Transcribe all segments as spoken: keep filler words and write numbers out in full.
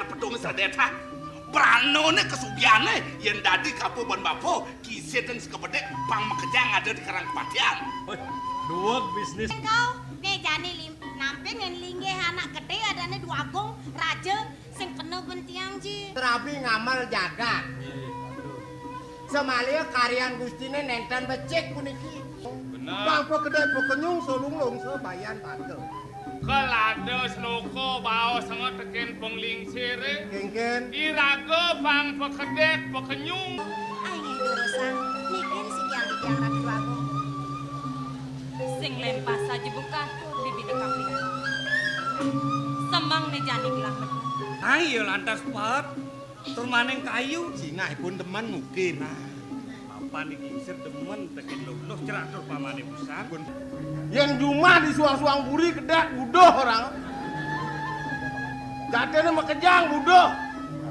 Pedung sedhet, ha. Branané kasugihané yén dadi kapa ban bapa, kisidin saka bedik pang makejang ada di karang kepatihan. Wéh, duweg bisnis. Engkau, né jani lim-, nampé ngén linggih anak gedé adané Dwagung, raja, sing kena bentiang ji. Terabi ngamal jagat. Semaliha karyan Gustiné nénten becik puniki. Bener. Bang pakedék pakenyung salunglung sabayan tata. Kelada sloka baos nga tekén panglingsiré. Kénkén. Iraga pang pakedék pakenyung. Ai, Nyai Durusang, niki sing tiang-tiang Ratu Agung. Sing lempas saja buka, bibine kapiran. Semeng né jani gelah metu. Ai, ya lantas paet. Tur maning kayu. Sinahipun temen ngukir. Nah, papan iki isir demen tekén luluh cerak tur pamané pisan. Yén jumah di suang-suang puri kedék buduh orang. Jatiné makejang buduh.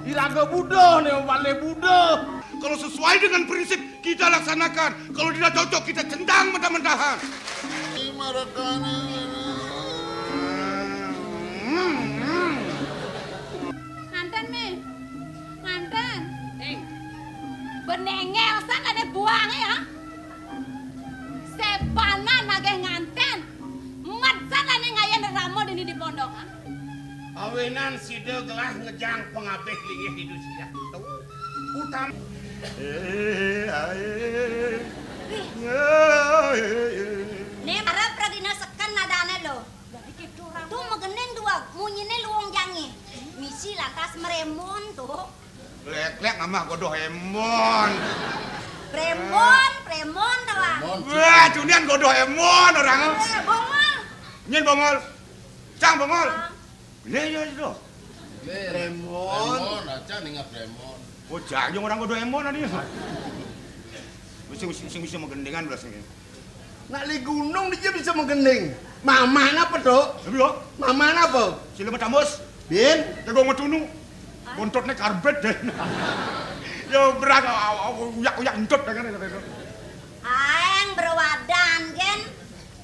Iraga buduh, né palih buduh. Kalau sesuai dengan prinsip kita laksanakan. Kalau tidak cocok kita centang mentah-mentahan. Nganten, Mé. Nganten. Ning. Benengel san adané buangé, ha? Sébanan nagih nganten. Met san adané ngayan rerama dini di pondokan. Awinan sida gelah ngejang pangabih linggih Ida Sidah. Utam. Wih. Né mara pragina seken nadané lo. Dadi kéto orang. Tuh magending dua, munyiné luung jangé. Misi lantas mrémon tuh. Lék-lék ngamah godoh émon. Prémon, prémon tawang. Wah, cunian godoh émon orang. Eh, bongol. Nyén bongol. Cang bongol. Cang. Lé, ya, itu. Lé, Prémon. Prémon, aja ningat prémon. Oh, jang, orang godoh émon tadi. Sing, sing, sing bisa magendingan belas ini. Nak li gunung dia bisa magending. Mamah napa, Dok? Lha iya. Mamah napa? Sila matamus. Bin. Tegung metunu. Bontotné karbet deh. Ya berat, uyak-uyak entut dengan. Aéng berwadan, gén.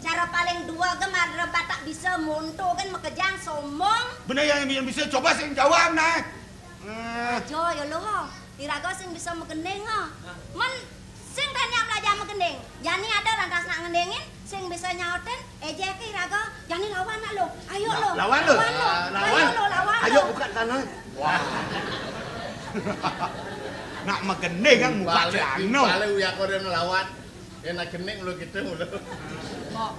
Cara paling dua gé mara batak bisa monto gén makejang sombong. Bener yang, yang bisa coba sing jawab, nah. Eh. Aja ya lo, ho. Iraga sing bisa magending, ho. Men sing tanya belajar magending. Jani ada lantas nak ngendingin, sing bisa nyautin, éjéké iraga. Jani lawan nak lo. Ayo lo. Lawan lo. Lawan lo. Ayo lo, lawan lo. Ayo buka tanah. Wah. Nak magending kan muka celana. Balik uyak orang lawan. Yén nak gending mula kéto mula. Mbok.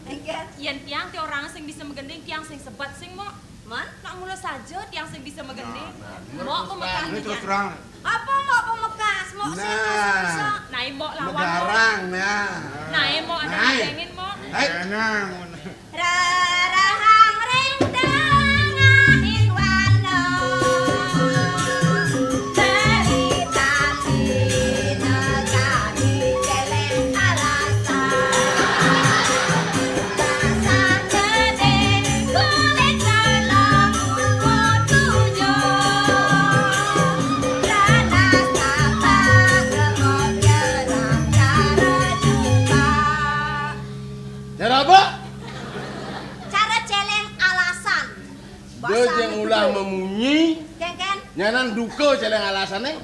Enggak. Yén tiang ti orang sing bisa magending, tiang sing sebat sing, Mbok. Man? Nak mula saja tiang sing bisa magending. Nah, nah. Mbok pemekas. Ini terus terang. Apa Mbok pemekas? Mbok sing bisa. Nah, Mbok lawan, Mbok. Megarang, nah. Nah, Mbok anak gendingin, Mbok. Hei. Nah, nah. Rerehang ring tengahing wana, beli tandina kadi céléng alasan. Basang gedé kulit kala kuku tujuh, ranas tapak rengop jerang cara jumpa. Cara apa? Cara céléng alasan. Dia yang ulah memunyi. Kénkén. Nyanan duka céléng alasané.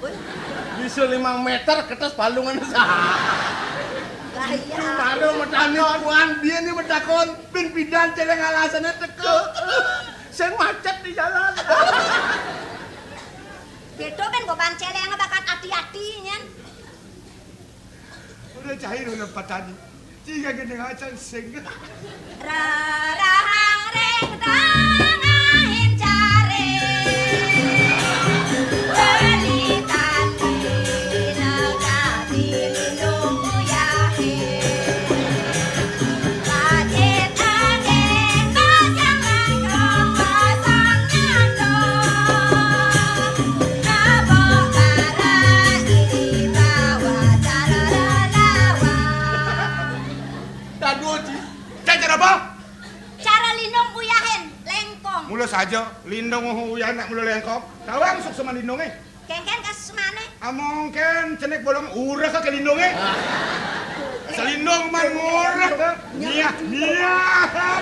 Bisa limang méter kertas palungan. Lah iya. Baru metani tuan, dia ni metakon, pin pidan céléng alasané teka. Sing macet di jalan. Gitu kan beban céléng bakal hati-hati, nyen. Udah cair udah patani. Tiga gending acan sing. Rarahang ring tengahing caring. Beli tandina kadi lindung uyahe. Lajit ade pasang langkong pasang nyadong. Nabok barang ini bawa cara lelawan. Tadu, Ji. Cai cara apa? Cara lindung uyahin, lengkong. Mula saja, lindung uyahin nak mula lengkong. Tawang suksma lindunge. Kénkén kasusmané. Among kén cenik bolong urek ke lindunge. Selindung man ngurek ke. Niah, niah.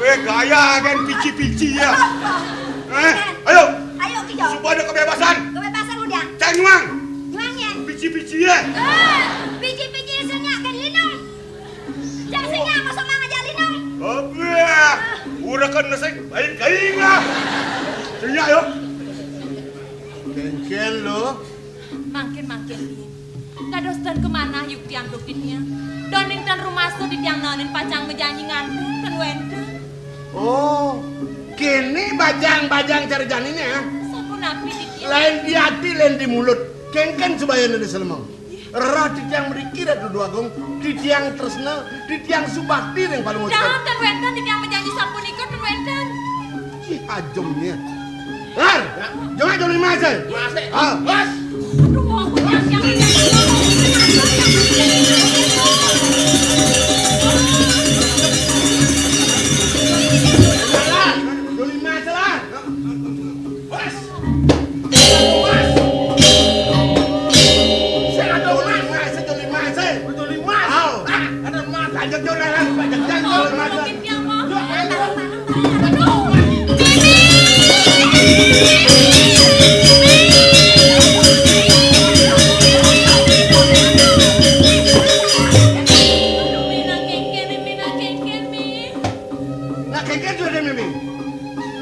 Wéh, gaya kan pici-pici ya. Eh, ayo. Ayo kita. Supaya ada kebebasan. Kebebasan udah. Cang nyuang. Nyuang ya. Pici-pici ya. Eh, pici-pici isinya kan linung. Cang singa masuk mang aja linung. Abah, udah kan nasi lain kain lah. Singa yo. Kéngkén lo. Mangkin-mangkin, Min. Dados ten kemanah yuk tiang duk titiang. Doning ten rumasa titiang naenin pacang majanji nganten ten wénten. Oh, kéné bajang-bajang cara janiné, ya? Sapunapi titiang? Lain di ati, lain di mulut. Kéngkén subayana di selemeng. Rerah titiang mriki Ratu Déwa Agung, titiang tresna, titiang subakti ring Palungguh. Dahar ten wénten titiang majanji sapunika ten wénten. Ih, ajemné. Lar, jawab dulu Mas. Mas. Ah. Mas. Aduh, ampun, Mas, jangan. Lar, dulu Mas, Lar. Mas. Mas. Sing ada Mas, Mas, sing ada Mas. Betul Mas. Ayo. Ah, ada Mas. Lanjut, yuk, Mas. Lanjut, lanjut, Mas. Tolongin dia, Mas. Yuk, ayo. Aduh, Mimi. Aduh, Mina kéngkén, Mina kéngkén, Mi. Nah, kéngkén suba, Mimi.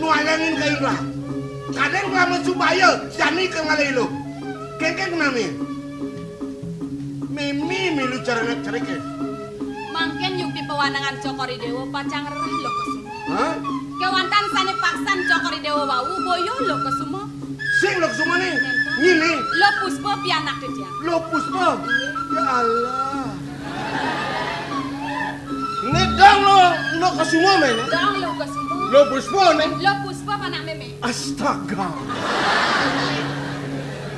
Nu alengin ka Indra. Kadén nglamun subaya jani ka ngalih iluh. Kéngkén nami. Mimi milu cara nak ceriké. Mangkin yukti pawanangan Cokor I Déwa pacang rerah Lokasuma. Hah? Kéwanten sané paksan Cokor I Déwa wau boya Lokasuma. Sing Lokasuma né? Ngini. Lo Puspa pianak titiang. Lo Puspa? Iya. Ya Allah. Né dong lo, Lokasuma, men? Dong Lokasuma. Lo Puspa, né? Lo Puspa, panak mémé. Astaga.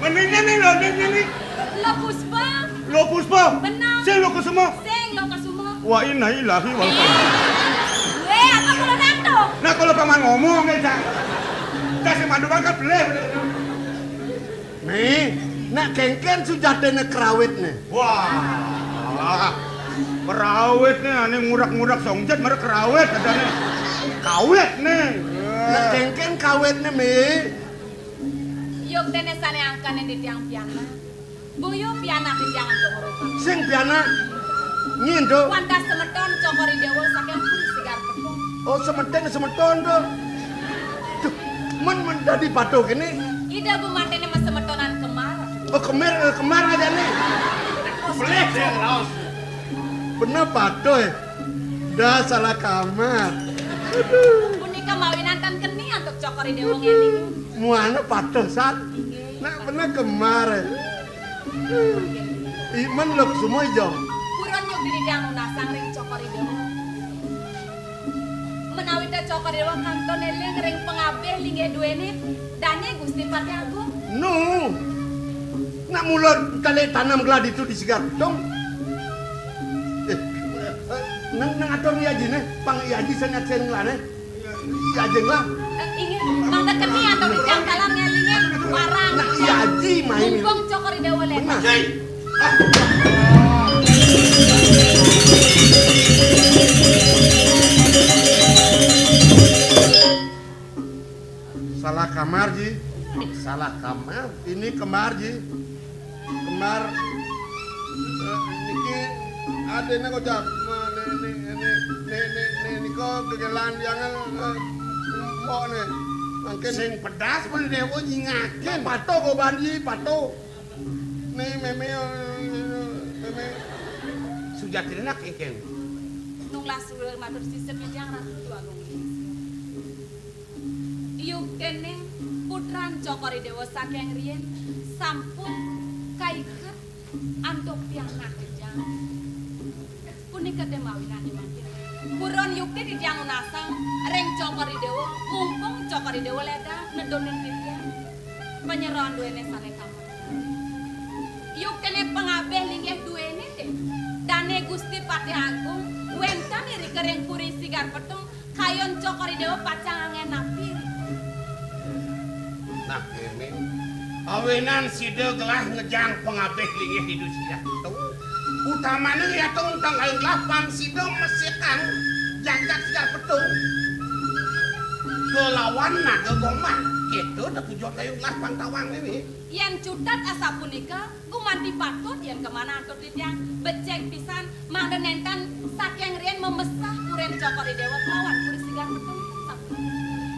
Mendingnya nih lo, mendingnya nih. Lo Puspa. Lo Puspa. Benar. Sing Lokasuma. Sing Lokasuma. Wa inna ilahi wal. Wéh, apa kalau ngantuk? Nah, kalau paman ngomong ya, Cak. Kasih mandu mangkat belih. Nih, nak kéngkén sujatiné krawitné. Wah, krawitné ané ngurak-ngurak songjat maré krawit adané. Kawitné. Nak kéngkén kawitné, Mi. Yuktiné sané angkané titiang pianak. Buyung pianak titiang antuk ngrupa. Sing pianak. Nyi, Nduk. Wantah semeton Cokor I Déwa saking Puri Sigar Petung. Oh, semeton, semeton, Nduk. Duh, men, men dadi patuh kéné. Ida gumantiné masemetonan kemar. Oh, kemir, eh, kemar ajané. Belih, sing raos. Bener patuh, eh. Dah salah kamar. Punika mawinan tan keni antuk Cokor I Déwa ngéling. Muana patuh, San. Inggih. Nak bener kemar, eh. Iman lok semua jong. Purun nyuk diri dang nunasang ring Cokor I Déwa. Menawi té Cokor I Déwa kantun éling ring pangabih linggih duéné dané Gusti Patih Agung. Nu. Nak mula kalih tanam gladi tu di Sigar Petung. Eh, nang, nang atur ni aji né, pang i aji sangat sen nglane. Iya, jeng lah. Eh, inggih, mangda keni antuk titiang taler ngélingang warang. Nah, iya, Aji, main. Mumpung Cokor I Déwa lénan. Benar. Ji. Ah. Salah kamar, Ji. Salah kamar. Ini kembar, Ji. Kembar, eh, niki adéné kocap. Nah, né, né, né, né, né, né, nika gegelan yang, eh, mbok né. Mangkin sing pedas pun déwa nyingakin. Patuh goban, Ji, patuh. Né, mémé, eh, mémé. Sujatiné nak kéngkén. Nunglas suwur matur sisip titiang Ratu Déwa Agung. Yuktiné putran Cokor I Déwa saking riyin sampun kaiket antuk pianak titiang. Punika té mawinan mangkin. Purun yukti titiang nunasang ring Cokor I Déwa, mumpung Cokor I Déwa lédang nedunin titiang. Panyeroan duéné sané kamar. Yuktiné pangabih linggih duéné té. Dané Gusti Patih Agung wénten irika ring Puri Sigar Petung. Kayun Cokor I Déwa pacang anggén napi? Nah, kéné. Awinan sida gelah ngejang pangabih linggih Ida Sigar Petung. Utamané yata untang kayun gelah pan sida mesikang jagat Sigar Petung. Kelawan Naga Gombang. Kéto da tujuan kayun gelah pan tawang né. Yén cutet asapunika, gumanti patut yén kamanah antuk titiang becik pisan mangda nénten saking riin mamesah purin Cokor I Déwa kelawan Puri Sigar Petung.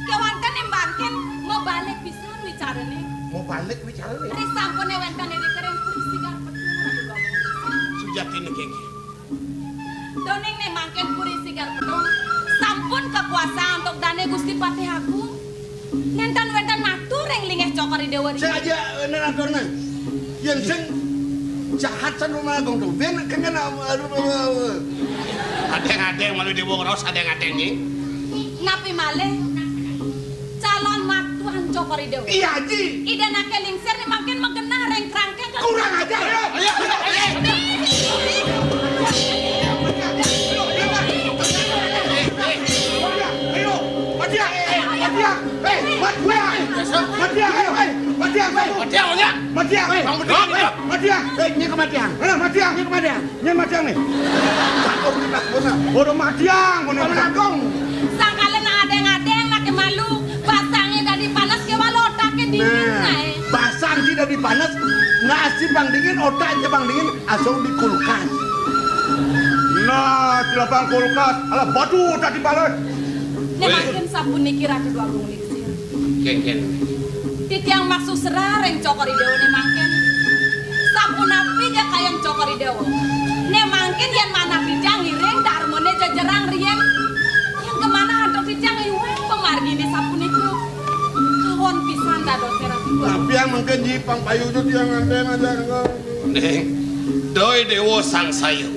Kéwanten né mangkin mabalik pisan wicarané. Mabalik wicarané? Risampuné wénten irika ring Puri Sigar Petung, Ratu Gomang. Sujatiné kéngkén. Duaning né mangkin Puri Sigar Petung sampun kakuasaan antuk dané Gusti Patih Agung. Nénten wénten natur ring linggih Cokor I Déwa. Sing aja, eh, nénten naturné. Yén sing jahat san Ratu Agung to. Bén kéngkén, aduh, aduh, aduh. Adéng-adéng malu Déwa ngraos adéng-adéng, Ji. Napi malih? Calon matuan Cokor I Déwa. Iya, Ji. Ida naké lingsir né mangkin magenah ring krangkeng. Kurang ajar, ya. Ayo, ayo, ayo. Ayo, Matiang, Matiang, eh, Matiang, Matiang, ayo, eh, Matiang, ayo. Matiang, Matiang, ayo. Matiang, eh, Bang Bedil, eh, ayo. Matiang, eh, nyai ke Matiang. Eh, Matiang, nyai ke Matiang. Nyén Matiang né? Cakep, enak bener. Bodo Matiang, bodo Matiang. Sangkala nak adéng-adéng, nak malu. Basangé dadi panas, kéwala otaké dingin, nah, aé. Basang sing dadi panas, nah, sing pang dingin, otak sing pang dingin, asal di kulkas. Nah, sing pang kulkas, alah batu dadi panas. Né mangkin sapuniki Ratu Déwa Agung Lingsir. Kéngkén. Titiang maksusra ring Cokor I Déwa né mangkin. Sapunapi ja kayun Cokor I Déwa. Né mangkin yén manah titiang ngiring darmané jejerang riin. Yén kamanah antuk titiang iwang pamarginé sapunika. Kawon pisan dadosé Ratu Déwa. Napiang mangkin Ji pang payu to tiang nganten aja engko. Ning, Doi Déwa sangsaya.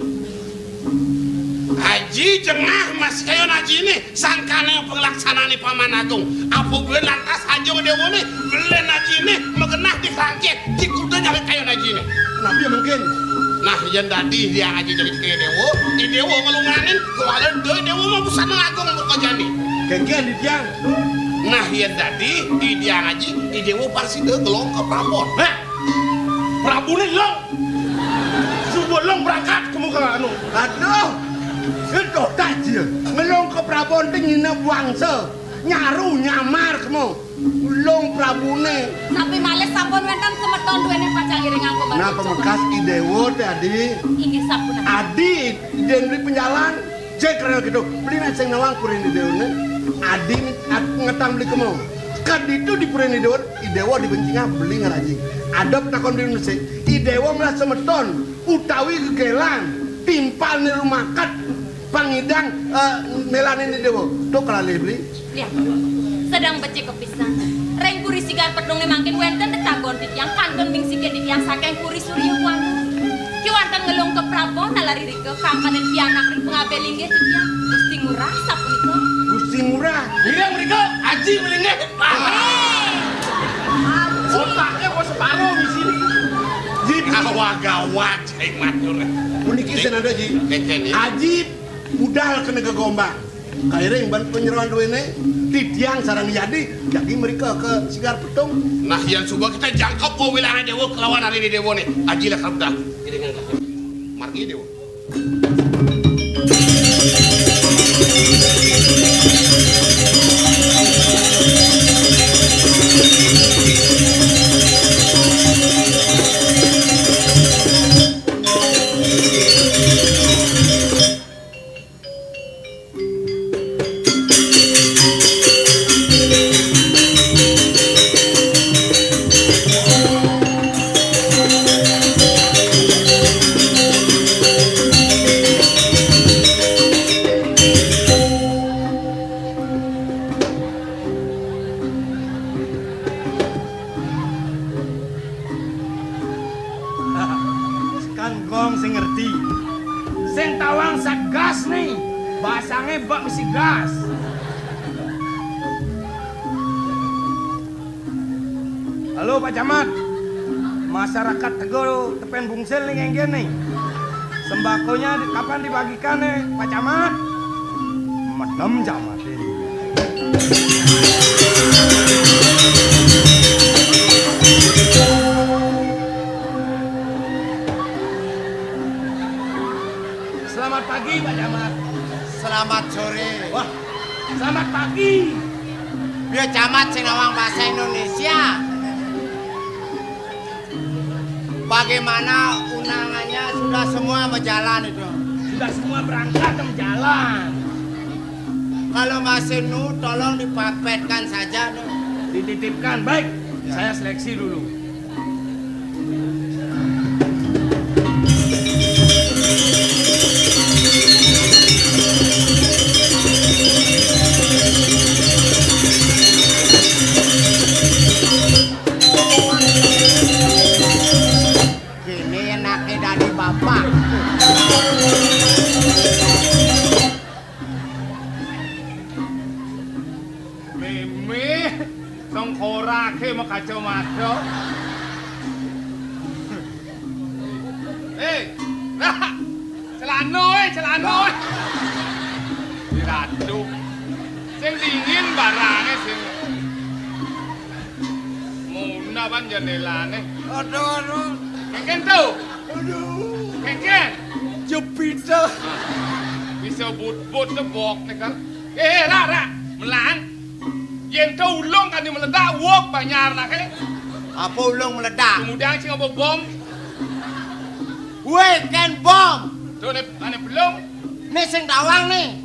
Aji jengah masih kayun ajiné, sangkaning panglaksanané Paman Agung. Apa buin lantas aja déwané, belin ajiné, magenah di krangkeng, di kuda nyalip kayun ajiné. Napi mungkin? Nah, yén dadi Hyang Aji jadi kaya déwa, di déwa ngelunganin, kuala Doi Déwa mah busana agung muka jani. Kénkén di tiang. Nah, yén dadi, di tiang aji, di déwa parsida ngelong ka Prabon. Hah? Prabon ngelong? Suba ngelong berangkat kemu ka anu. Aduh. Itu tak dia. Ngelong ka Prabon té nginep wangsa. Nyaru nyamar kemu. Ngelong Prabuné. Tapi malih sampun wénten semeton duéné pacang iringang kumanten. Nah, pamekas I Déwa té adi. Inggih sampun. Adi, Ida Dén beli penjalan. Cek rel gitu. Beli nak sing nawang puri Ida Déwa. Adi nget-, ngetang beli kemu. Kaditu di puri Ida Déwa, I Déwa dibencingah beli ngeraji. Ada petakon beli mesti. I Déwa malah semeton utawi gegelan timpal niru makat pangidang, eh, melanin I Déwa. Tuh kelalih beli. Lihat, sedeng becik kepisan. Ring puri Sigar Pedungé mangkin wénten tetagon titiang kantun mingsikin titiang saking puri Surya Wanu. Ki wénten ngelung ka Prabon nalar irika kangkaning pianak ring pangabih linggih titiang. Gusti Ngurah sapunika. Gusti Ngurah. Mireng mrika, Aji melinggih. Hei. Aji. Otaké mau separuh di sini. Gawat-gawat, cai matur. Puniki sing ada, Ji. Kénkén, ya. Aji budal kena gegombang. Kairing ban panyeroan duéné, titiang sareng Yadi, jagi mrika ka Sigar Pedung. Nah, yén suba kita jangkep wong wilangan déwa kelawan ari déwané. Aji lakar budal. Margi déwa. Kan gong sing ngerti. Sing tawang sagas nih. Basangé bak misi gas. Halo, Pak Camat. Masyarakat Tegal Tepen Bungsil nih ngenggén nih. Sembakonya di-, kapan dibagikan nih, Pak Camat? Medem Camat ini. Selamat pagi, Pak Camat. Selamat sore. Wah, selamat pagi. Biar Camat sing nawang bahasa Indonesia. Bagaimana undangannya sudah semua berjalan itu? Sudah semua berangkat dan berjalan. Kalau masih nu, tolong dipapetkan saja, nu. Dititipkan, baik. Ya. Saya seleksi dulu. Kéné anaké dadi bapak. Mémé, sengkoraké makacamata. Héi, Rak, celana, éh, celana, éh. Di ratu. Sing dingin barangé, sing. Muna ban jendélané. Aduh, aduh. Kénkén to. Aduh. Kénkén. Jepité. Bisa but-but tebok né kan. Éh, Rak, Rak. Melang. Yén to ulung kadi meledak, wuk banjar naké. Apa ulung meledak? Kemudian sing apa bom? Wéh, kén bom. To né, ané belum. Né sing tawang né.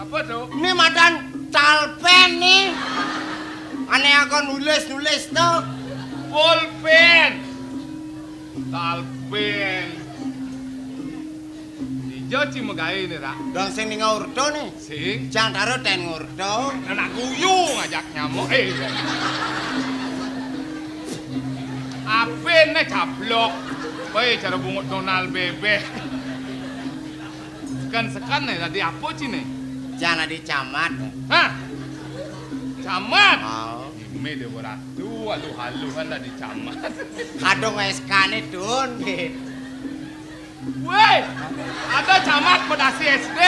Apa to? Né madan calpén né. Ané akon nulis-nulis to. Pulpén. Calpén. Dija ci magaé né, Rak? Dong sing ning ngurdo né. Sing. Jang taro ten ngurdo. Anak guyu ngajak nyamuk. Éh. Apén né cablok. Baé cara bungut Donal bébék. Sekan-sekan né dadi apa ci né? Jang dadi camat. Hah? Camat? Oh. Mé Déwa Ratu, aluh-aluhan dadi camat. Kadung S K-né, Dun. Wéh, ada camat pedasi S D.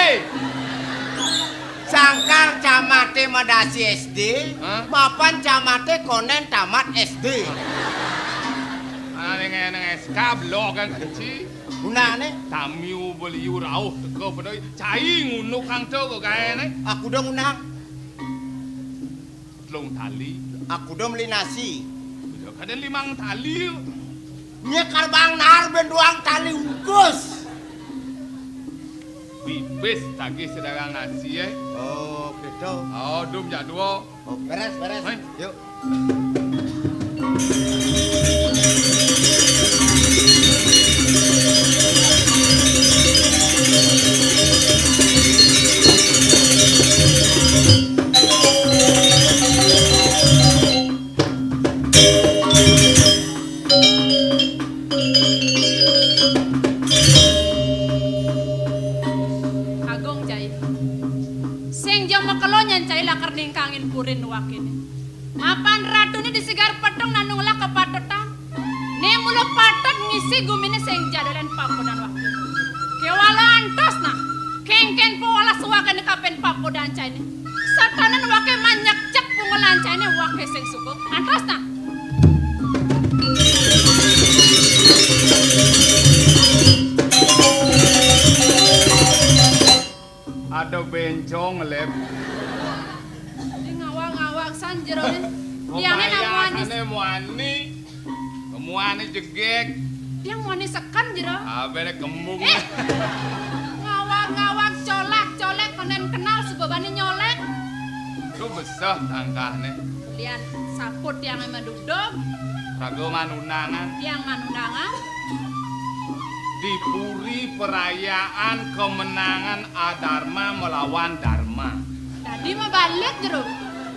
Sangkal camate madasi S D, hah? Mapan camate konen tamat S D. Ah, ning, ning S K blok kan keci. Gunane? Tamiu beliu rauh teka pada cai ngundukang to ke gaene. Aku dong undang. Telung tali. Aku dong beli nasi. Udah kada limang tali. Nye karbang nar benduang tali ukus. Pipis tagih sedagang nasi, eh. Oh, gitu. Oh, dum jak dua. Oh, beres, beres. Hei. Yuk. Agung cai. Sing jeng makelo nyen cai lakar ningkangin purin wakine. Mapan ratune di Sigar Petung nang ngelah kapatutan. Ne mula patut ngisi gumine sing jadolan papodan wakine. Kewala antos nah. Kengken po wala suwakane kapen papodan caine. Satanan wake manyekcek pungulan caine wake sing suku. Antos nah. Ada bencong, Lep. Ini ngawang-ngawang san jerone. Tiange nang muani. Kayakane muani. Muani jegeg. Tiang muani seken jero. Abene kembung. Eh. Ngawang-ngawang colak-colek konen kenal sebabane nyolek. Tu beseh tangkahne. Lian saput tiange madugdug. Raga manundangan. Tiang manundangan. Di puri perayaan kemenangan Adarma melawan Darma. Tadi mah balik jero.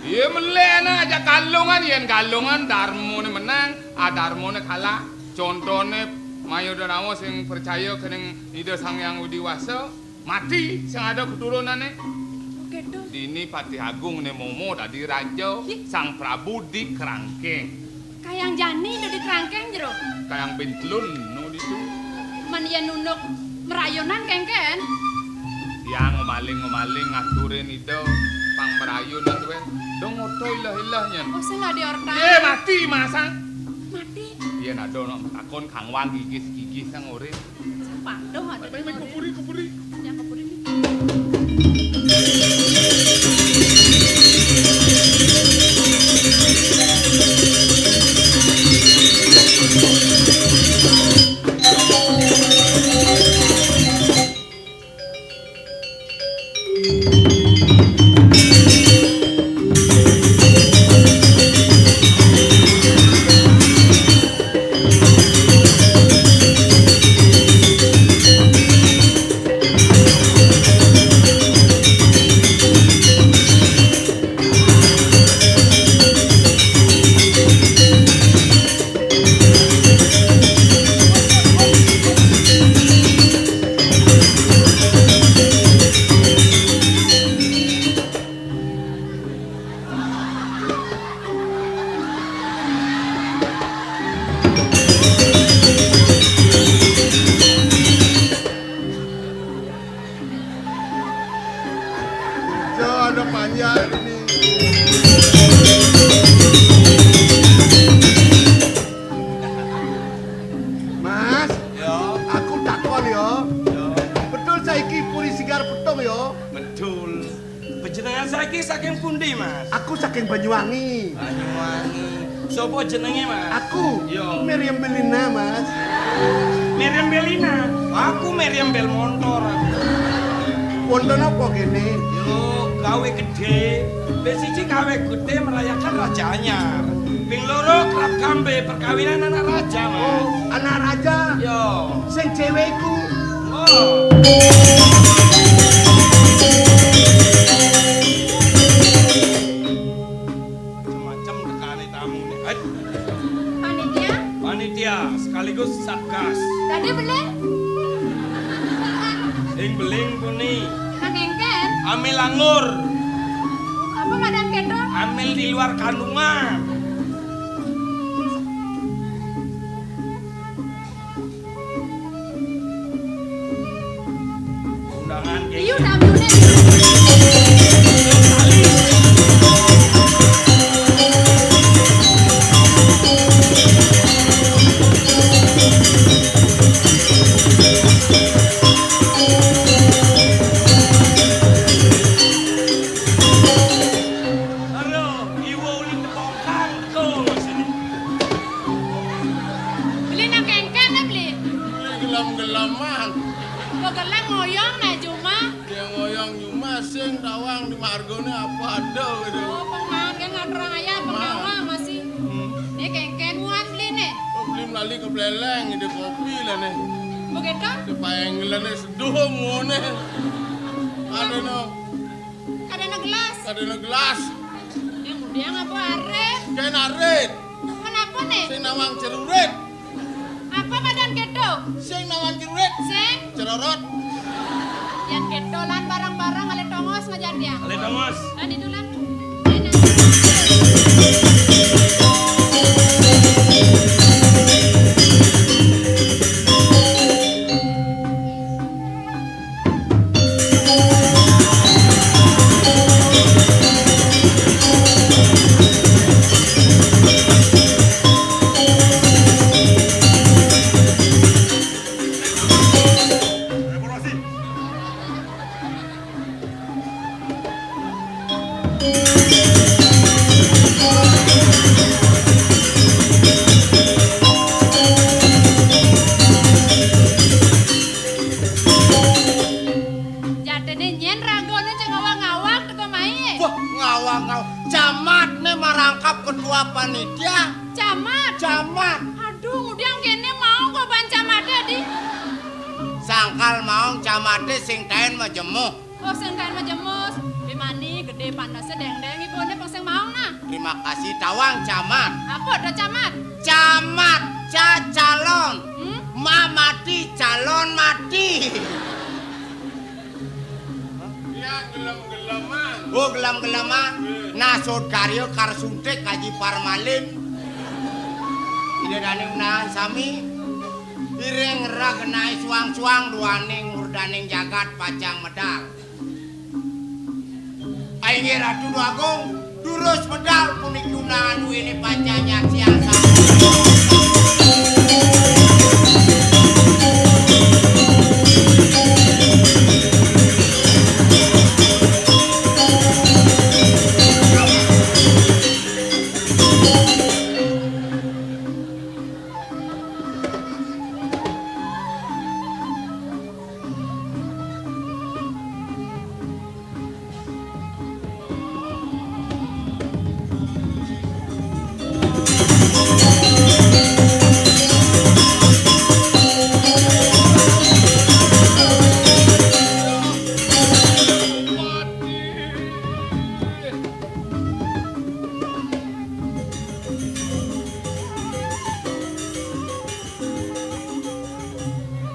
Iya, melek nah, ajak Galungan, yen Galungan Darmane menang, Adarmane kalah. Contone mayuda nawa sing percaya kening Ida Sang Hyang Widi Wasa, mati sing ada keturunane. Oke, tuh. Dini Patih Agung ne momo dadi raja, ih. Sang Prabu di Kerangkeng. Kayang jani nu di Kerangkeng jero. Kayang bintlun nu ditu. Men yen nunuk merayonan kengken. Tiang ngemaling-ngemaling ngaturin ida pang merayun atuin. Dong oto ilah-ilah nyen. Oh, sing adi orta. Eh, mati masang. Mati. Yen ada nak takon kang wang gigis-gigis sang urip. Sapa? Dong ada. Baik, baik, kupuri, kupuri. Yang kupuri ni. Yo, ada panjang ini. Mas, yo. Aku takon yo. Yo. Betul saiki Puri Sigar Petung yo? Betul. Panjenengan saiki saking pundi, Mas? Aku saking Banyuwangi. Banyuwangi. Sapa jenenge, Mas? Aku. Yo. Meriam Belina, Mas. Meriam Belina. Aku Meriam Bel Montor. Wonten apa kene? Yo, gawe gede. Ping siji gawe gede merayakan Raja Anyar. Ping loro kerap kambe perkawinan anak raja, Mas. Oh, anak raja? Yo. Sing cewek iku. Oh. Macem-macem tekane tamu nih. Hai. Panitia? Panitia sekaligus satgas. Tadi beling? Ing beling puni. Nang engken? Amil anggur. Apa madang keto? Amil di luar kandungan. Undangan. Iya, undangan. Pleleng ide kopi lene. Begitu? Dipaeng lene seduh muone. Ada no. Kadana gelas. Kadana gelas. Yang udah ngapa arit? Kén arit. Kenapa nih? Sing nawang cerurit. Apa madan gitu? Sing nawang cerurit. Sing. Cerorot. Yang gitu lan barang-barang ale tongos ngajak dia. Ale tongos. Lan itu lan. Jatine nyén ragane cek ngawak-ngawak teka mai. Wah, ngawak-ngawak. Camat né marangkap ketua panitia. Camat. Camat. Aduh, ngudiang kéné mau kok ban camate di. Sangkal mau camate sing taén majemuh. Oh, sing taén majemuh. Bimani gedé panese dengdeng ibuné pang sing mau nah. Terima kasih tawang camat. Apa ada camat? Camat, ca calon. Hmm? Ma mati, calon mati. Ya gelem-geleman. Oh, gelem-geleman. Nah, sut karya kar suntik kaji parmalin. Ida dané unahan sami. Iring ragenai suang-suang duaning murdaning jagat pacang medal. Inggih Ratu Déwa Agung, durus medal puniki unahan duéné pacang nyaksiang.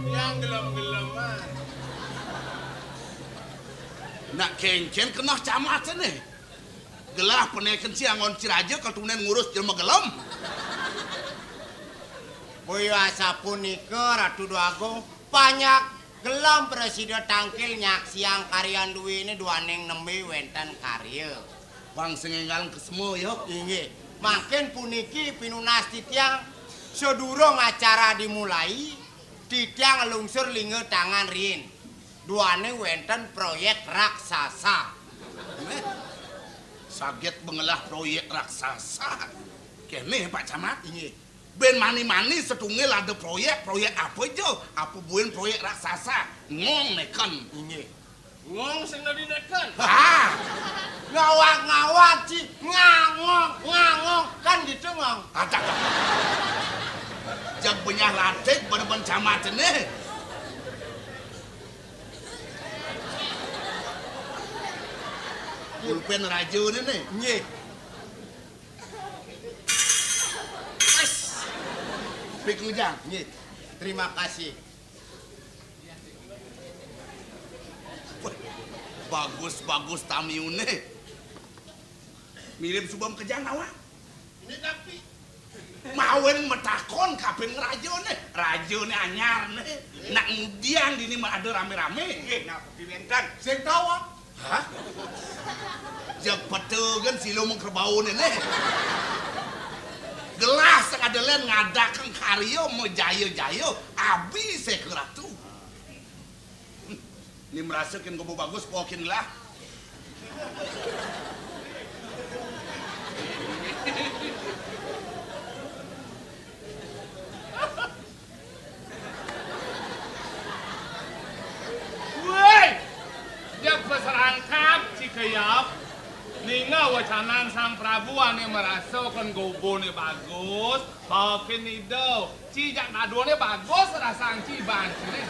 Yang gelem-geleman. Nak kénkén keneh camaté né. Gelah penéken si angon si raja katunen ngurus jelema gelem. Boya asapunika Ratu Déwa Agung, panjak gelem prasida tangkil nyaksiang karyan duéné duaning nembé wénten karya. Pang sing énggal kesema ya. Inggih. Mangkin puniki pinunas titiang sadurung acara dimulai, titiang nglungsur lingga tangan riin. Duaning wénten proyék raksasa. Méh, saget bengelah proyék raksasa. Kéné, Pak Camat. Inggih. Bén mani-mani satunggal ada proyék, proyék apa ja? Apa buin proyék raksasa? Ngong neken. Inggih. Ngong sing dadi neken. Ha! Ngawak-ngawak, Ci. Ngangong, ngangong. Kan gitu, Ngong. Acak. Jak benyah latik, bener-bener camat né. Pulpén raja né, né. Nggih. Pik ngujang. Nggih. Terima kasih. Bagus, bagus tamiune. Mirip suba makejang awak. Ini tapi. Mawen matakon kapin ngrajane. Rajane anyar ne. Nak ngudiang dini mah ada rame-rame. Nggih, napa piwenten? Sing tawa. Hah? Ya betul kan silo mengkerbaune ne. Gelah sing ada len ngadakang karya majaya-jaya, abi seka ratu. Ni merasa kin gobo bagus, pokin lah. Woi, dia peserangkap cikayap, ninga wacanan Prabu ané marasa kén goboné bagus, bawakin ida. Ci jak naduné bagus rasang ci iban ciné.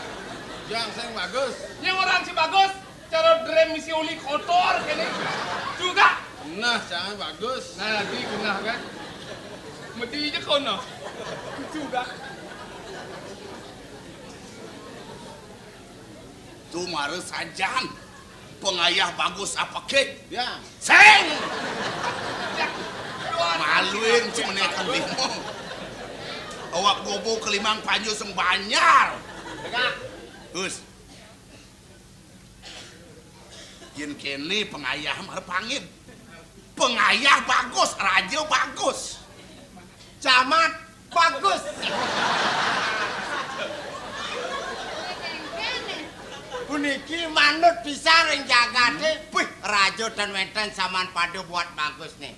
Jang sing bagus. Nyang orang ci bagus, cara drem misi uli kotor kéné. Juga. Nah, jangan bagus. Nah, lagi genah kan. Mesti aja kono. Juga. Tu mara sajan. Pangayah bagus apa ké? Ya. Sing! Maluin semenekan lima. Awak gobo kelimang panjul sing banjar. Tegak. Gus. Yen kéné pangayah mara pangit. Pangayah bagus, raja bagus. Camat bagus. Puniki manut pisan ring jagaté. Wih, raja ten wénten saman pada buat bagus nih.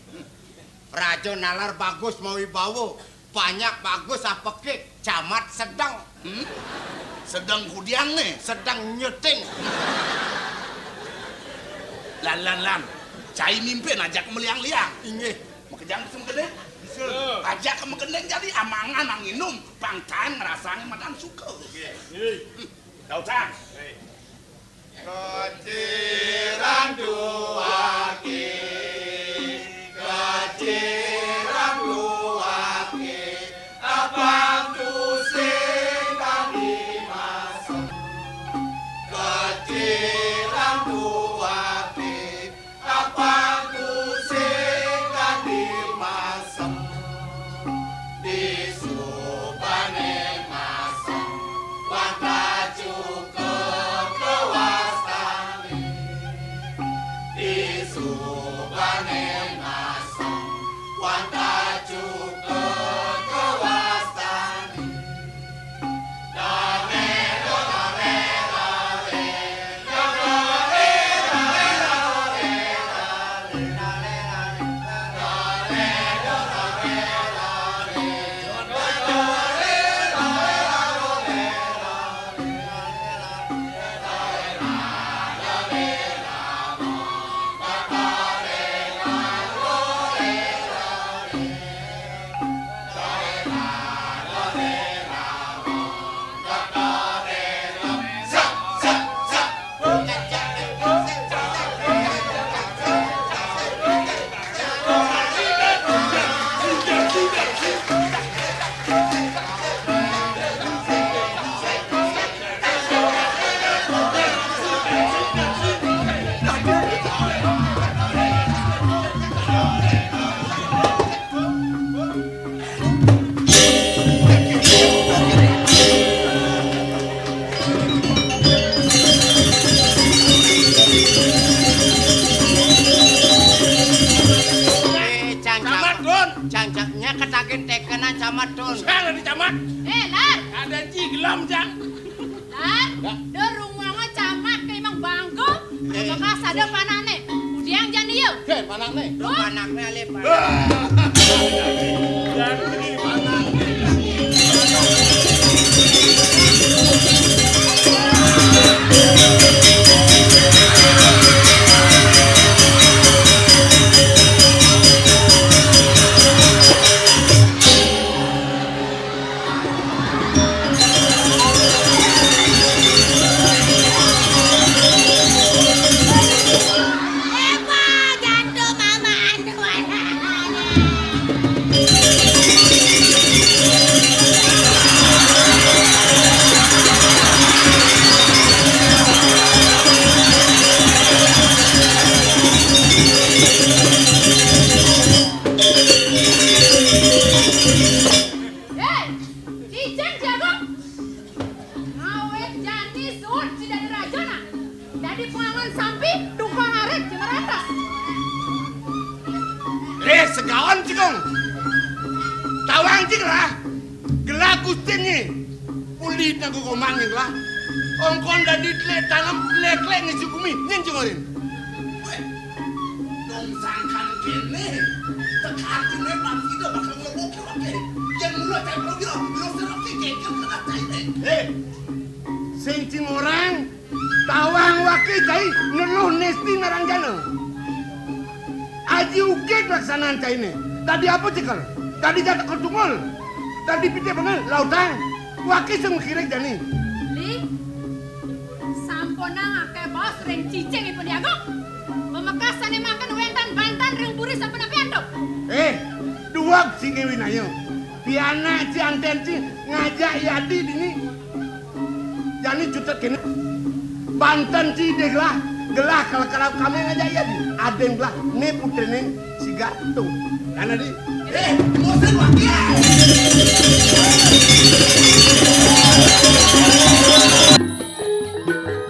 Raja nalar bagus mawibawa, banyak bagus apekik, camat sedeng. Hmm? Sedeng kudiang nih. Sedeng nyuting. Lan, lan, lan. Cai mimpin ajak meliang-liang. Inggih. Makejang sing gedé. Bisa. Ajak ke magending jadi amangan nginum, pangkaén ngrasang madan suka. Nggih. Nggih. Hmm. Daud sang. Keciran duwaki, keciran duwaki, abang tusing tadi masem. Keciran duwaki, abang tusing tadi masem. Disubane masem, wantah cukup kewastane. Disubane masem, wantah cukup kewastane. Eh, Cang, Camat, Dun. Cang, Cang, nya ketagihan tekenan, Camat, Dun. Siapa di Camat? Eh, Lar. Ada ci gelam, Cang. Lar, ya. Dur rumanga Camat ké imang bangga. Eh. Bakal sada panakné. Kudiang jani ya. Oké, panakné. Duh, panakné alé, panak. Ah. Jani panakné. Hei, cicing jago. Ngawit jani suud ci dadi rajana. Dadi pangangon sampi, tungkang arit, ci maratas. Eh, segaon, Cikung. Tawang, Cik, lah. Gelah gustinné. Uli nagu komang, Cik, lah. Ongkon dadi tlék tanem, tlék-tlék ngisi gumi. Nyén, Cik Orin. Wéh, dong sangkan kéné, teka atiné pasti dah bakal ngelobokke, oké. Yén mula cai perwira, lu serep si geger kena cainé. Eh, sing cing orang, tawang wake cai, neluh nesti naranjana. Aji ugég laksanan cainé. Dadi apa cekel? Dadi jataka tunggul. Dadi pite bengel, lautang. Waké sing makirig jani. Li, sampunang akéh baos ring cicingipun Dé Agung. Pamekas sané mangkin wénten banten ring puri sampun apian to. Eh, dueg sing winaya. Pianak ci anten ci ngajak yadi dini. Jani cutet kéné. Banten ci dé gelah, gelah kala-kala kami ngajak yadi. Adén gelah, né putriné si Gatuh. Dana di. Eh, bosen waké.